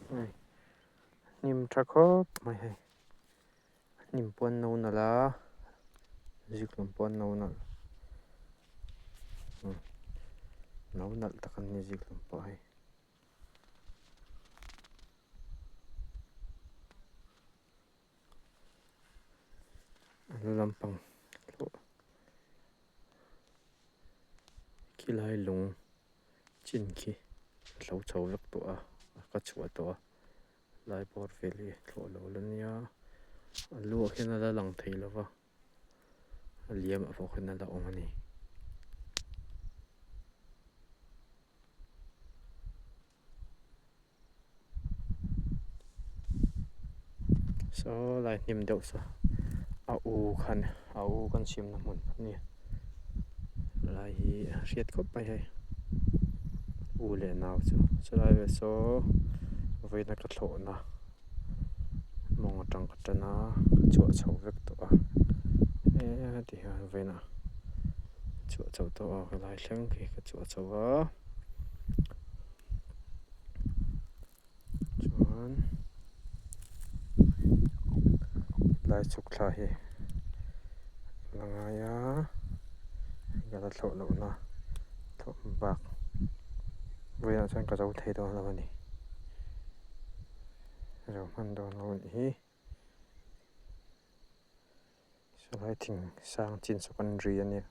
Hei hnim tha khawp mai hei hnim pawh an no nalh a zikhlum pawh an no nalh no nalh tak an ni zikhlum pawh hei. A lu lampang khilai lung chin khi a tlo chho vek tawh a a ka chhuah tawh a lai bawr vel hi thlawh lo la nia a lu ah khian a la lang thei lo va a liam ah pawh khian a la awm a ni. Saw lai hnim deuh saw a u khan a u kan siamna hmun kha nia lai hi a hriat khawp mai hei u leh nau chu chulai vel saw vawiina ka thlawhna mawng atang ka tan a ka chhuah chho vek tawh a heti hian vawiina chhuah chho tawh a helai thleng khi ka chhuah chho a. Chuan lai chhuk thla hi la ngai a ka la thlawh loh na thlawh bak vawiinah chuan ka zo thei dawn lo a ni zo hman dawn lo a nih hi sawlai thing sang chin saw kan ri a nia.